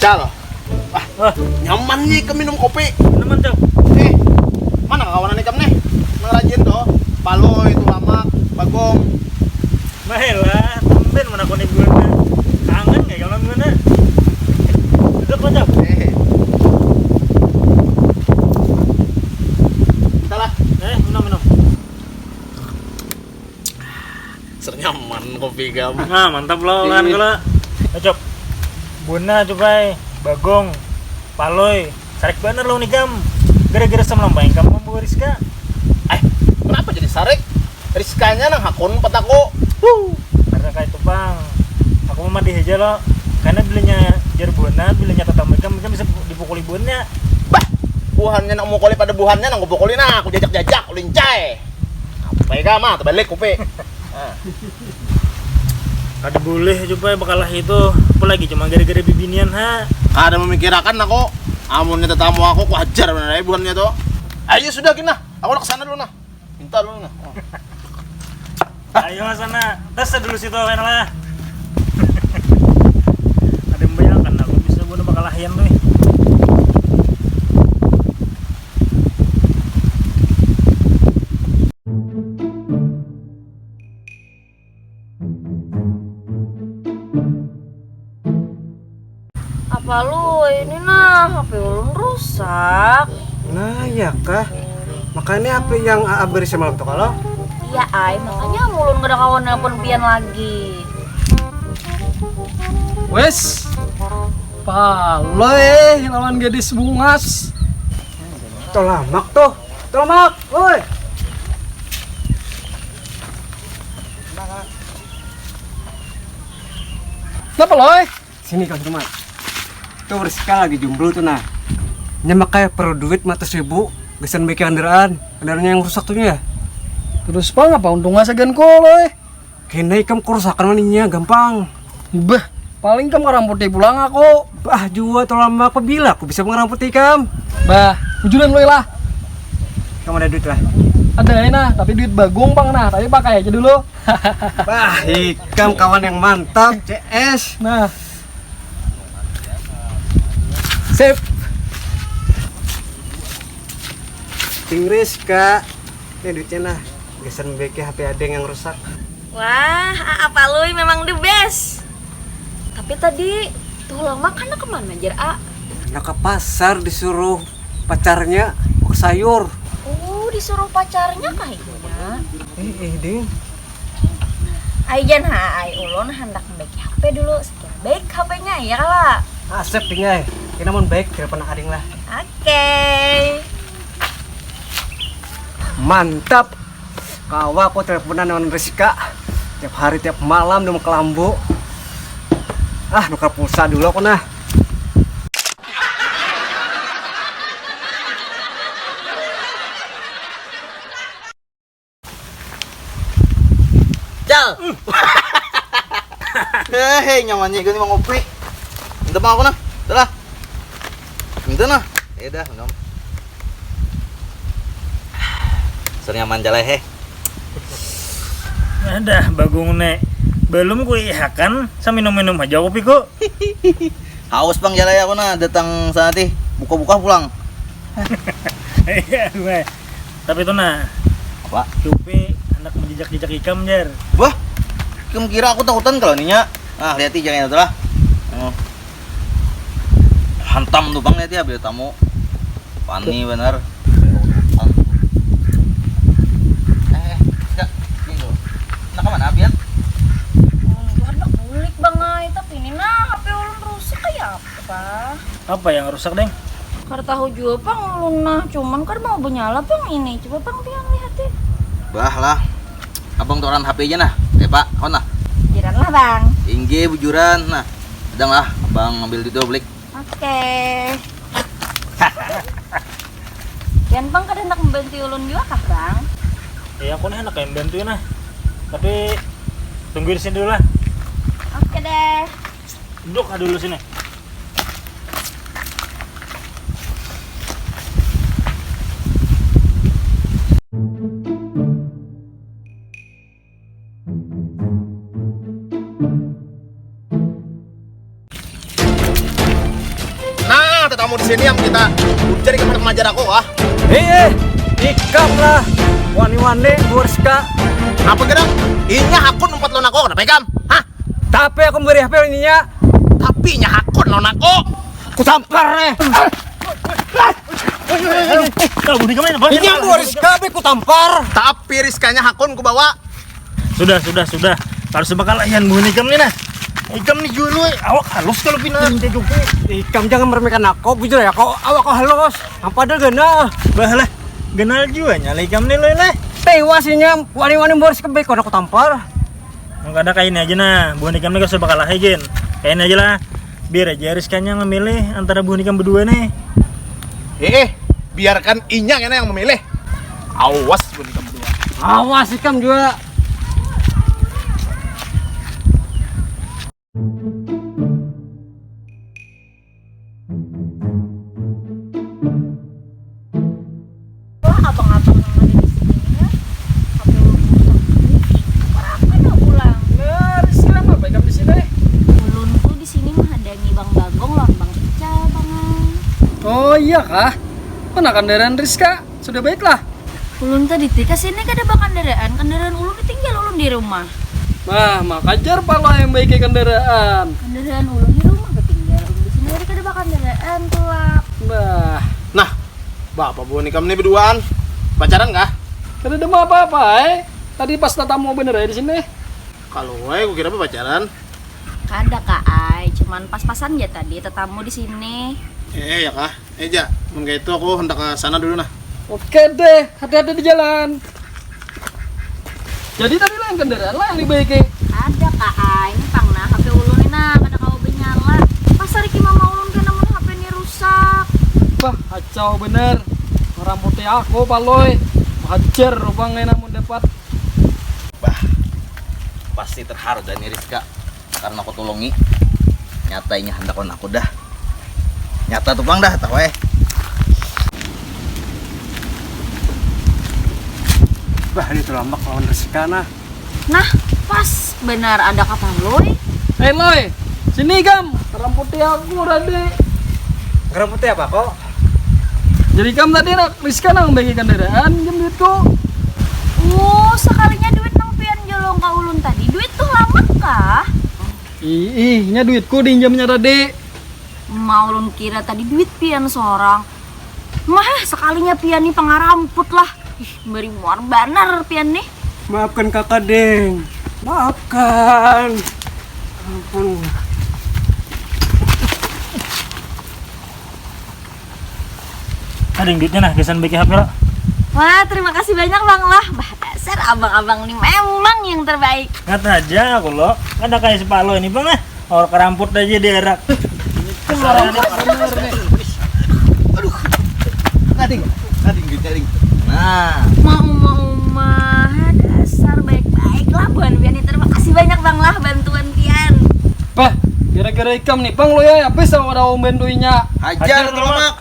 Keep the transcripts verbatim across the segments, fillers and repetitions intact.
Cal. Wah, nyaman nih ke minum kopi. Nyaman, Cok. Eh, mana kawanan ikam nih? Nang rajin tuh. Palui, Tulamak, Bagong. Mahilah, tumben mana kau nih buana. Kangen kayak kalau buana. Duduk lah, Cok. Eh. Salah. Eh, minum, minum. Sernyaman kopi kam. Nah, mantap lo kan kalau. Cok. Buana coba, Bagong, Palui, sarik banar lo nikam. Gara-gara semalam bae kam membawa Rizka. Eh, kenapa jadi sarik? Rizkanya nang hakun pataku. Huh. Karena kayak itu, Bang. Aku mau mandi aja lo. Karena bilanya jar buana, bilanya tatamu ikam, ikam bisa dipukuli buannya. Bah, buhannya nak mukuli pada buhannya nang kupukuli nah, aku jajak-jajak, ulincai. Apa ya mah terbalik kupi. Ah. Kada boleh coba bakalah itu, apalagi cuma gara-gara bibinian ha. Kada memikirakan aku, amunnya tetamu aku kuajar benar ya buhannya tuh. Ayo sudah gini nah, aku nak kesana dulu nah, minta dulu nah. Oh. Ayo sana, tes dulu situ kan lah. Ada yang bayangkan aku bisa bunuh bakalahian tuh. Apa lu ini nah, H P ulun rusak. Nah, ya kah? Makanya apa yang Aa beri semalam tuh kalau? Iya ay, makanya ulun kada kawan nelpon pian lagi. Wes, palo eh lawan gadis bungas. Tolamak tuh, tolamak, woi. Kenapa loy? Sini kang Jumat. Tuh Rizka lagi jomblo tuh nah. Nya makanya perlu duit mata seribu, gasan baikan kendaraan. Kendaraannya yang rusak tuh ya. Terus pang apa untungnya sagan kolo eh? Kena ikam kerusakan maninya gampang. Bah, paling ikam ngeramputi pulang aku. Bah jua tuh lama aku bila aku bisa ngeramputi ikam. Bah, bujuran loy lah. Kamu ada duit lah. Ada ya nah, tapi duit bagong pang nah, tapi pakai aja dulu. Bah, ikam kawan yang mantap, C S. Nah. Sip. Inggris, Kak. Ini duitnya nah. Geser beki H P adeng yang rusak. Wah, apa lui memang the best. Tapi tadi tuh lama kan kemana jar A? Nah ke pasar disuruh pacarnya ke sayur. Oh, disuruh pacarnya kayaknya. Eh, eh, ding. Ai jan ha, ai ulun handak membaiki H P dulu, sekira baik H P-nya, iya kala? Asep ding ai, kena mun baik telepon ading lah. Oke. Okay. Mantap. Kawa aku teleponan dengan Rizka. Tiap hari tiap malam dia kelambu. Ah, nukar pulsa dulu aku nah. Cal. Hehe, nyamannya gini mau ngopi. Minta mau aku nah. Dah. Minta nah. Ya dah, minum. Sernyaman jalai he. Nah dah bagung ne. Belum ku ihakan, saminum-minum aja kopiku. Haus pang jalai aku nah datang sana tih. Buka-buka pulang. Iya, gue. Tapi itu nah, Apa? Cupi anak menjejak-jejak ikam jar. Wah, kamu kira aku takutan kalau ninya? Ah, lihat aja yang itu lah. Oh. Hantam tuh bang lihat ya beliau tamu. Funny bener. Eh, eh, enggak. Ini loh. Nah, kemana Abian? Anak bulik bang ai, tapi ini nah H P ulun rusak kayak apa? Apa yang rusak deng? Kada tahu jua pang ulun nah, cuman kada mau benyala pang ini, coba pang pian lihati. Bah lah, abang tukaran H P aja nah, eh pak, kawan lah. Bujuran lah bang. Inggih bujuran, nah sedang lah abang ngambil duit dulu balik. Oke. Pian pang kada hendak membantu ulun jua kah bang? Iya aku nih hendak yang bantu nah, tapi tunggu di sini dulu lah. Oke deh. Duduk dulu sini. Di sini am kita ujar ikam handak mengajar aku kah? Hei, ikam lah wani-wani buar sika. Kenapa gerak? Inya hakun umpat lawan aku, kenapa ikam? Hah? Tapi aku memberi H P ininya. Tapi inya hakun lawan aku. Ku tampar nih. Kalau bunyi kemana, Bos? Ini yang buar sika be ku tampar. Tapi Rizkanya hakun ku bawa. Sudah, sudah, sudah. Harus bakalahian buhan ikam nih nah. Ikam nih julu, eh. Awak halus kalau pina. Ikam jangan meremehkan aku, bujur ya kau. Awak kau halus. Apa ada gana? Bah lah, ganal jua nyala ikam nih loh lah. Tewas inya, wani-wani boris kebek kau aku tampar. Maka ada kayak ini aja nah, buhan ikam nih kalau bakalahi gin. Kayak ini aja lah. Biar aja Rizkanya memilih antara buhan ikam berdua nih. Eh, eh, biarkan inya kena yang memilih. Awas buhan ikam berdua. Awas ikam juga. Wah, abang-abang nang ada di sini nih ya. Sampai ulun pulang. Apa aku dah pulang? Nah, Rizka, apa ikam di sini? Ulun tuh di sini menghadangi Bang Bagong lawan Bang Ical, Bang. Oh iya kah? Mana kendaraan Rizka? Sudah baiklah. Ulun tadi ti ka sini kada bakandaraan, kandaraan ulun ditinggal ulun di rumah. Nah, makajar pala yang baiki kandaraan. Kandaraan ulun di rumah batinggal, ulun di sini kada bakandaraan tulak. Nah, nah, baapa buhan ikam nih beduaan? Pacaran kah? Kada ada apa-apa ai. Tadi pas tatamu bener ai di sini. Kalau wae, kukira bapacaran. Kada ka ai, cuman pas-pasan ja tadi tatamu di sini. Eh, ya kah? Eh, ja, mun kaitu aku handak ka sana dulu nah. Oke deh, hati-hati di jalan. Jadi tadi lain kendaraan lah yang dibaiki. Ada ka ai, ini pang nah H P ulun ni nah kada kawa banyala. Pasariki mama ulun kena mun H P ni rusak. Bah, kacau bener. Maramputi aku, Palui. Hajar rupang kena mun dapat. Bah, pasti terharu dah nih Rizka. Karena aku tulungi, nyata inya handak lawan aku dah. Nyata tu pang dah, tahu eh. Bah, ini terlambat lawan Rizka nah. Nah, pas benar ada kata Loi. Eh Loi, sini kam, ramputi aku tadi. Ramputi apa kok? Jadi kam tadi nak Rizka nang bagi kendaraan jam duitku. Oh, sekalinya duit nang pian jolong ka ulun tadi, duit tuh lama kah? Ih, ih, nya duitku diinjamnya tadi. Ma ulun kira tadi duit pian sorang. Mah, sekalinya pian nih pangaramput lah. Ih, bari muar banar pian nih. Maafkan kakak, Deng. Maafkan. Ampun. Ada yang duitnya nah, gasan bagi H P lo. Wah, terima kasih banyak Bang lah. Bah, dasar abang-abang nih memang yang terbaik. Ngat aja aku lo, ada kayak si Palo ini Bang ah. Orang keramput aja dia rak. Aduh. Nading, nading duitnya ding. Nah. Mau mau mah dasar baik-baik lah buhan pian nih. Terima kasih banyak Bang lah bantuan pian. Bah, gara-gara ikam nih Bang lo ya, habis sama ada om bantuinya. Hajar tuh lemak.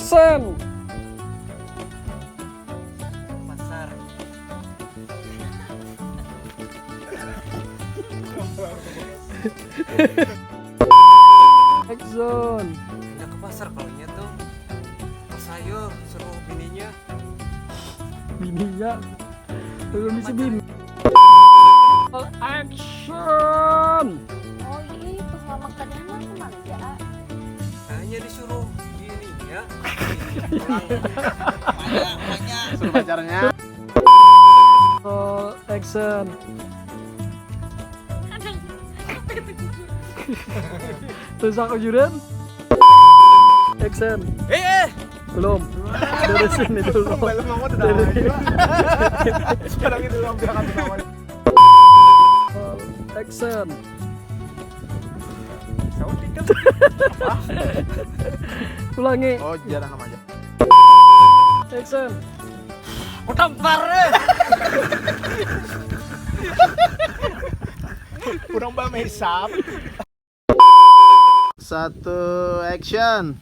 Action. Pasar. Action. Pindah ke pasar kalau nya tuh. Ke sayur, suruh bininya. Bininya. Belum bisa bini. Action. Oh iya, itu mama kadana kemana ya? Hanya disuruh bininya. Suruh pacarnya. Roll action. Terus aku juran. Action. Eh, eh. Belum. Dari sini dulu. Belum, aku udah Dari tahu. Sekarang itu, aku bilang aku tahu. Action. Siapa pikir? Ulangi. Oh, jarang namanya. Action. Tampar eh. Kurang bamesap. Satu, action.